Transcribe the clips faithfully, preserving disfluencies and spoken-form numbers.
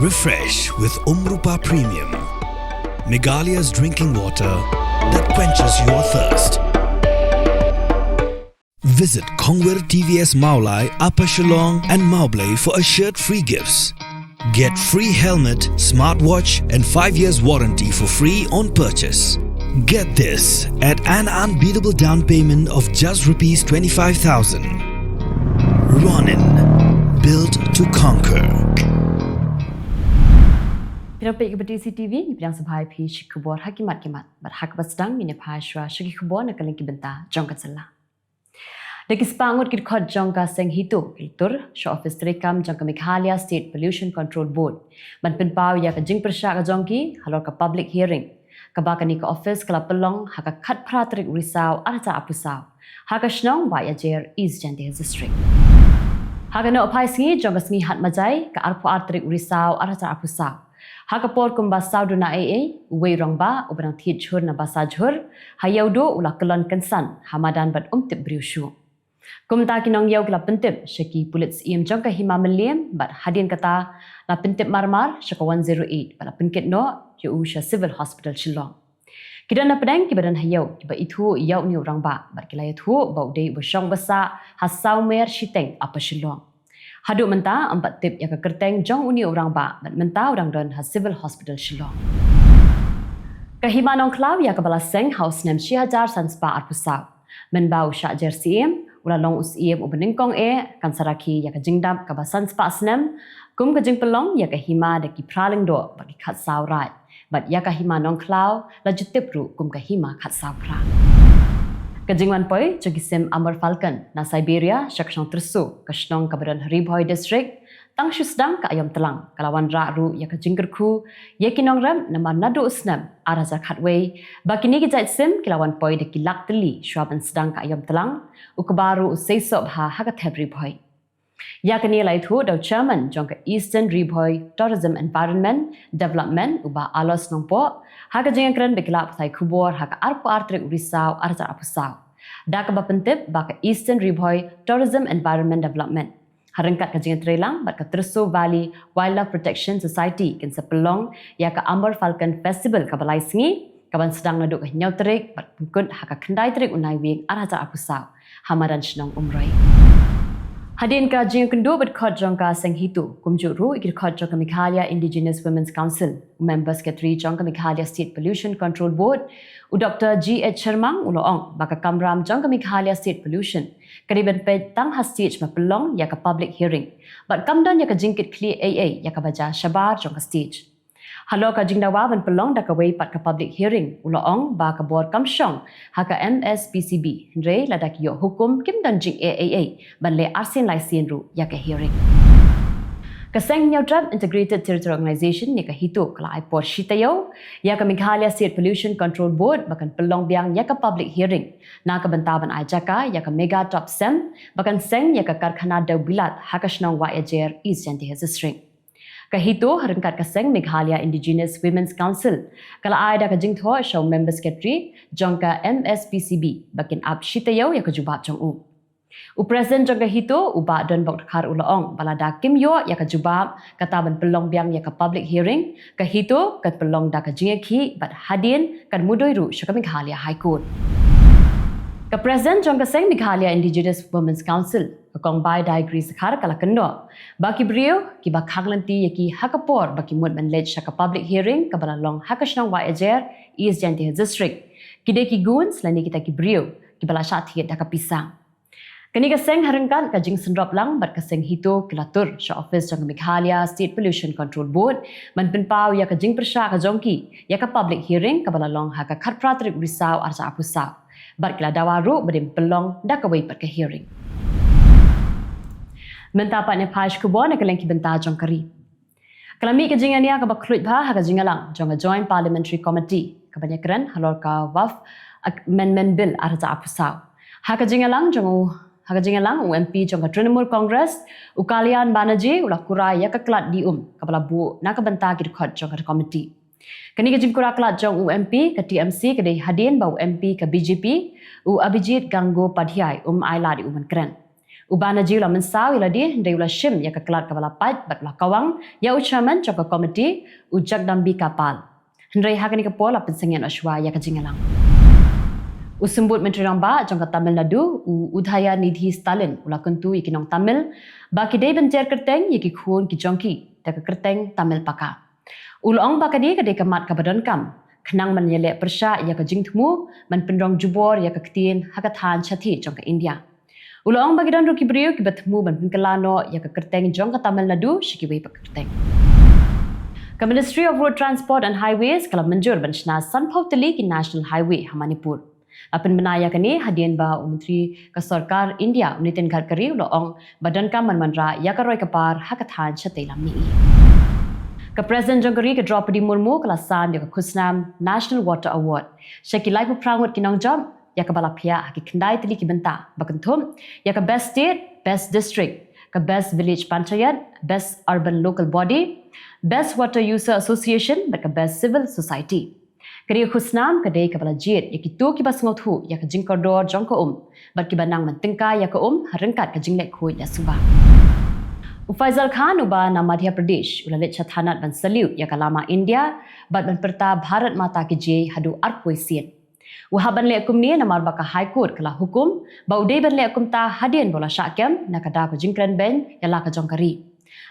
Refresh with Umrupa Premium, Meghalaya's drinking water that quenches your thirst. Visit Kongwir T V S Mawlai, Upper Shillong and Mawblei for assured free gifts. Get free helmet, smartwatch and five years warranty for free on purchase. Get this at an unbeatable down payment of just rupees twenty-five thousand. Ronin, built to conquer. Phi nang peit ka Batesi T V, ngi pdiang sngewbha ïa phi sha ki khubor ha ki mat ki mat. Bad ha kaba sdang ngin ïa phai shuwa sha ki khubor na ka liang ki bynta jong ka jylla. Da ki spah ngut ki dkhot jong ka seng HITO ki la tur sha ophis treikam jong ka Meghalaya State Pollution Control Board ban pynpaw ïa ka jingpyrshah ka jong ki halor ka public hearing kaba kane ka ophis ka la pynlong ha ka khatphra tarik u Risaw arhajar arphew saw ha ka shnong Wahiajer, East Jaintia District. Ha ka nongphai sngi jong ka sngi Hatmajai, ka arphew ar tarik u Risaw arhajar arphew saw, ha ka por kumba saw duna eiei, uwei u rangbah uba dang thied jhur na Basajhur ha Ïewduh u la kyllon kynsan ha madan bad um tip briew shuh. Kumta ki nongïew ki la pyntip sha ki pulit syiem jong ka Hima Mylliem bad hadien kata la pyntip marmar sha ka one zero eight bad la pynkit noh ïa u sha Civil Hospital Shillong. Ki don na pdeng kiba don ha ïew kiba ithuh ïa une u rangbah bad ki la ïathuh ba u dei uba shong ba sah ha Sawmer Shiteng, Upper Shillong. Haduh mynta ym pat tip ïa ka kyrteng jong une u rangbah bad mynta u dang don ha Civil Hospital Shillong. Ka Hima Nongkhlaw ïa kaba la seng ha u snem shi hajar san spah arphew saw, mynba u shah jer syiem u la long u syiem uba nyngkong eh, kan sa rakhe ïa ka jingdap kaba san spah snem kum ka jingpynlong ïa ka hima da ki phra lyngdoh bad ki khatsaw raid, bad ïa ka Hima Nongkhlaw la ju tip ruh kum ka Hima Khatsaw Phra. Ka jingwan poi jong ki sim Amur Falcon na Siberia sha ka shnong Tyrso, ka shnong kaba don ha Ri Bhoi District, tang shu sdang ka aïom tlang ka la wanrah ruh ïa ka jingkyrkhu ïa ki nongrep namar naduh u snem arhajar khatwei ba kine ki jait sim ki la wan poi da ki lak tylli shuwa ban sdang ka aïom tlang, u kba ruh u seisoh bha ha ka thep Ri Bhoi. Ïa kane la ïathuh da u Chairman jong ka Eastern Ri Bhoi Tourism Environment Development, u Bah Alos Nongpoh, ha ka jingïakren bad ki lad pathai khubor ha ka arphew ar tarik u Risaw arhajar arphew saw, da kaba pyntip ba ka Eastern Ri Bhoi Tourism Environment Development, ha ryngkat ka jingïatreilang bad ka Tyrso Valley Wildlife Protection Society, kin sa pynlong ïa ka Amur Falcon Festival kaba lai sngi, kaban sdang naduh ka hynñiew tarik bad pynkut ha ka khyndai tarik u Naiwieng arhajar arphew saw ha madan shnong Umroi. Hadien ka jingïakynduh bad ki dkhot jong ka seng HITO, kumjuh ruh ïa ki dkhot jong ka Meghalaya Indigenous Women's Council, u Member Secretary jong ka Meghalaya State Pollution Control Board, u Doktor G H Shermang, u la ong ba ka kamram jong ka Meghalaya State Pollution ka dei ban peit tang ha stage ba pynlong ïa ka public hearing bad kam don ïa ka jingkitkhlieh eiei ïa kaba jia shabar jong ka stage. Halor ka jingdawa ban pynlong da kawei pat ka public hearing, u la ong ba ka bor kam shong ha ka M S P C B, hynrei lada ki ïoh hukum kim don jingeh eiei ban leh arsien laisien ruh ïa ka hearing. Ka seng Hynñiewtrep Integrated Territory Organization ne ka HITO ka la ai por shi taïew ïa ka Meghalaya State Pollution Control Board ba kan pynlong biang ïa ka public hearing na ka bynta ban ai jaka ïa ka mega top sem ba kan seng ïa ka karkhana dewbilat ha ka shnong Wahiajer, East Jaintia District. Ka HITO ha ryngkat ka seng Meghalaya Indigenous Women's Council ka la ai da ka jingthoh sha u Member Secretary jong ka M S P C B ba kin ap shi taïew ïa ka jubab jong u. U President jong ka HITO, u Bah Donbok Dkhar, u la ong ba lada kim ïoh ïa ka jubab kata ban pynlong biang ïa ka public hearing, ka HITO kan pynlong da ka jingïakhih bad hadien kan mudui ruh sha ka Meghalaya High Court. Ka President jong ka seng Meghalaya Indigenous Women's Council, ka Kong Baidai Grace Dkhar, ka la kynnoh ba ki briew kiba khang lynti ïa ki ha ka por ba ki mut ban leit sha ka public hearing kaba la long ha ka shnong Wahiajer, East Jaintia District, ki dei ki goons lane kita ki briew kiba la shah thied da ka pisa. Kane ka seng ha ryngkat ka jingsynrop lang bad ka seng HITO ki la tur sha ophis jong ka Meghalaya State Pollution Control Board ban pynpaw ïa ka jingpyrshah ka jong ki ïa ka public hearing kaba la long ha ka khatphra tarik u Risaw arhajar arphew saw, bad ki la dawa ruh ba dei ban pynlong da kawei pat ka hearing. Mynta pat ngin ïa phai sha ki khubor na ka liang ki bynta jong ka ri. Ka la mih ka jingïania kaba khluit bha ha ka jingïalang jong ka Joint Parliamentary Committee kaban ïakren halor ka Waqf Amendment Bill arhajar arphew saw. Ha ka jingïalang jong u, ha ka jingïalang, u M P jong ka Trinamool Congress, u Kalyan Banerjee, u la kurai ïa ka klad dih um kaba la buh na ka bynta ki dkhot jong ka committee. Kane ka jingkurai klad jong u M P ka T M C ka dei hadien ba u M P ka B J P, u Abhijit Gangopadhyay, um ai lad ïa u ban kren. U Banerjee u la mynsaw ïa lade hynrei u la shim ïa ka klat kaba la pait bad u la kawang ïa u chairman jong ka komiti, u Jagdambika Pal. Hynrei ha kane ka por la pynsangeh noh shuwa ïa ka jingïalang. U Symbud Myntri Rangbah jong ka Tamil Nadu, u Udayanithi Stalin, u la kyntu ïa ki nong Tamil ba ki dei ban jer kyrteng ïa ki khun ki jong ki da ka kyrteng Tamil paka. U la ong ba kane ka dei ka mat kaba donkam khnang ban ïaleh pyrshah ïa ka jingthmu ban pynrong jubor ïa ka ktien ha ka thaiñ shathie jong ka India. U la ong ba ki don ruh ki briew kiba thmu ban pynkylla noh ïa ka kyrteng jong ka Tamil Nadu sha kiwei pat ki kyrteng. Ka Ministry of Road Transport and Highways ka la mynjur ban shna sanphew tylli ki National Highway ha Manipur. La pynbna ïa kane hadien ba u Myntri ka Sorkar India, u Nitin Gadkari, u la ong ba donkam ban wanrah ïa ka roi ka par ha ka thaiñ shatei lam mihngi. Ka President jong ka ri, ka Droupadi Murmu, ka la sam ïa ka khusnam National Water Award sha ki laiphew phra ngut ki nongjop, ïa kaba la phiah ha ki khyndai tylli ki bynta, ba kynthup ïa ka Best State, Best District, ka Best Village Panchayat, Best Urban Local Body, Best Water User Association bad ka Best Civil Society. Ka dei ka khusnam ka dei kaba la jied ïa kito kiba sngewthuh ïa ka jingkordor jong ka um bad kiba nang ban tyngkai ïa ka um ha ryngkat ka jingleh khuid leh suba. U Faizal Khan, uba na Madhya Pradesh, u la leit sha thanat ban salute ïa ka lama India bad ban pyrta Bharat Mata Ki Jai haduh arphew sien. U hap ban leh kumne namar ba ka High Court ka la hukum ba u dei ban leh kumta hadien ba u la shah kem na ka daw ka jingkren beiñ ïa la ka jong ka ri.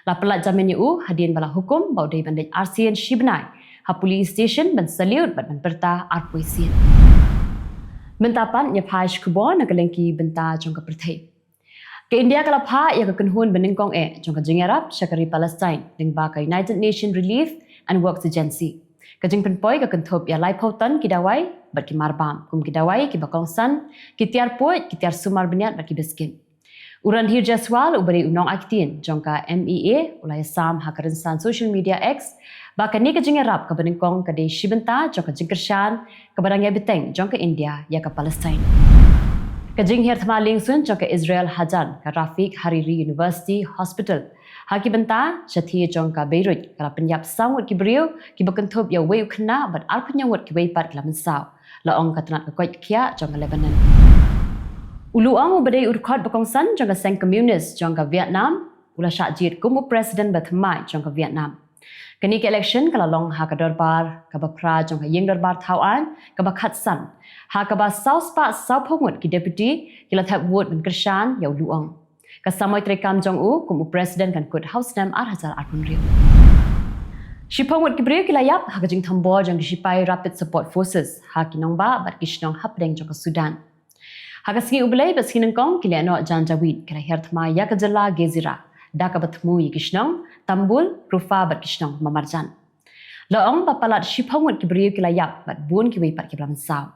La pyllait jamin ïa u hadien ba la hukum ba u dei ban leit arsien shi bnai ha police station ban salute bad ban pyrta arphew sien. Mynta pat ngin ïa phai sha khubor na ka lyngkha bynta jong ka pyrthei. Ka India ka la phah ïa ka kynhun banyngkong eh jong ka jingïarap sha ka ri Palestine lyngba ka United Nation Relief and Works Agency. Ka jingpynpoi ka kynthup ïa laiphew ton ki dawai bad ki marbam, kum ki dawai kiba kongsan, ki tiar puid, ki tiar sumar bniat bad ki biskit. U Randhir Jaiswal, uba dei u nongai ktien jong ka M E A, u la ïasam ha ka rynsan social media X ba kane ka jingïarap kaba nyngkong ka dei shi bynta jong ka jingkyrshan kaba dang ïai bteng jong ka India ïa ka Palestine. Ka jinghiar thma liengsuiñ jong ka Israel hajan ka Rafiq Hariri University Hospital ha ki bynta shathie jong ka Beirut ka la pynïap saw ngut ki briew, kiba kynthup ïa uwei u khynnah bad arphew hynñiew ngut kiwei pat ki la mynsaw, la ong ka tnat ka koit ka khiah jong ka Lebanon. U Luong, uba dei u dkhot ba kongsan jong ka seng Communist jong ka Vietnam, u la shah jied kum u President ba thymmai jong ka Vietnam. Kane ka election ka la long ha ka dorbar kaba phra jong ka Ïing Dorbar Thaw Aiñ kaba khatsan, ha kaba saw spah sawphew ngut ki deputy ki la thep vote ban kyrshan ïa u Luong. Ka samoi treikam jong u kum u President kan kut ha u snem ar hajar arphew hynriew. Shiphew ngut ki briew ki la ïap ha ka jingthombor jong ki shipai Rapid Support Forces ha ki nongbah bad ki shnong hapdeng jong ka Sudan. Ha ka sngi U Blei bad sngi nyngkong ki lehnoh janjaweed ki la hiar thma ïa ka jylla Gezira da kaba thmu ïa ki shnong Tambul, Rufa bad ki shnong Mamarjan. La ong ba palat shiphew ngut ki briew ki la ïap bad bun kiwei pat ki la mynsaw.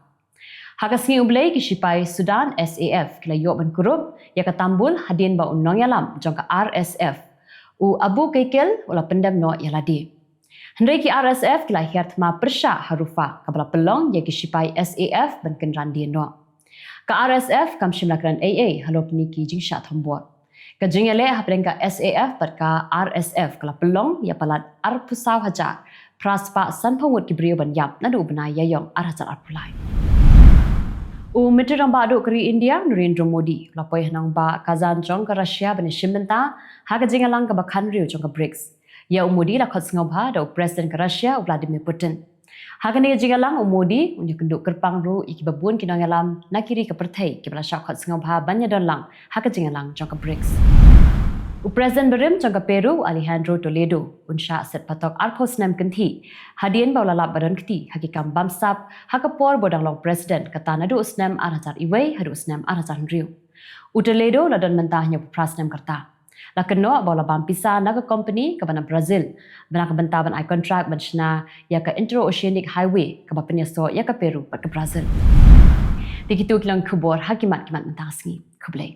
Ha ka sngi U Blei ki shipai Sudan S A F ki la ïoh ban kurup ïa ka Tambul hadien ba u nongïalam jong ka R S F, u Abu Kaikel, u la pyndem noh ïa lade. Hynrei ki R S F ki la hiar thma pyrshah ha Rufa kaba la pynlong ïa ki shipai S A F ban kynran die noh. Ka R S F kam shym la kren ei ei halor kine ki jingshah thombor. Ka jingïaleh hapdeng ka S A F bad ka R S F ka la pynlong ïa palat arphew saw hajar phra spah sanphew ngut ki briew ban ïap naduh u bnai Ïaïong ar hajar arphew lai. U Myntri Rangbah Duh ka ri India, Narendra Modi, u la poi ha nongbah Kazan jong ka Russia ban ïashim bynta ha ka jingïalang kaba khathynriew jong ka BRICS. Ïa u Modi la khot sngewbha da u President ka Russia, u Vladimir Putin. Ha kane ka jingïalang, u Modi un ïakynduh kyrpang ruh ïa kiba bun ki nongïalam na ki ri ka pyrthei kiba la shah khot sngewbha ban ïadon lang ha ka jingïalang jong ka BRICS. U President barim jong ka Peru, u Alejandro Toledo, un shah set patok arphew snem kynthih hadien ba u la lap ba don kti ha ki kam bamsap ha ka por ba u dang long President, kata naduh u snem ar hajar wei haduh u snem ar hajar hynriew. U Toledo u la don mynta hynñiewphew phra snem ka rta. La kynnoh ba u la bam pisa na ka company kaba na Brazil ba na ka bynta ban ai contract ban shna ïa ka Interoceanic Highway kaba pynïasoh ïa ka Peru bad ka Brazil. Te kito ki long khubor ha ki mat ki mat mynta ka sngi. Khublei.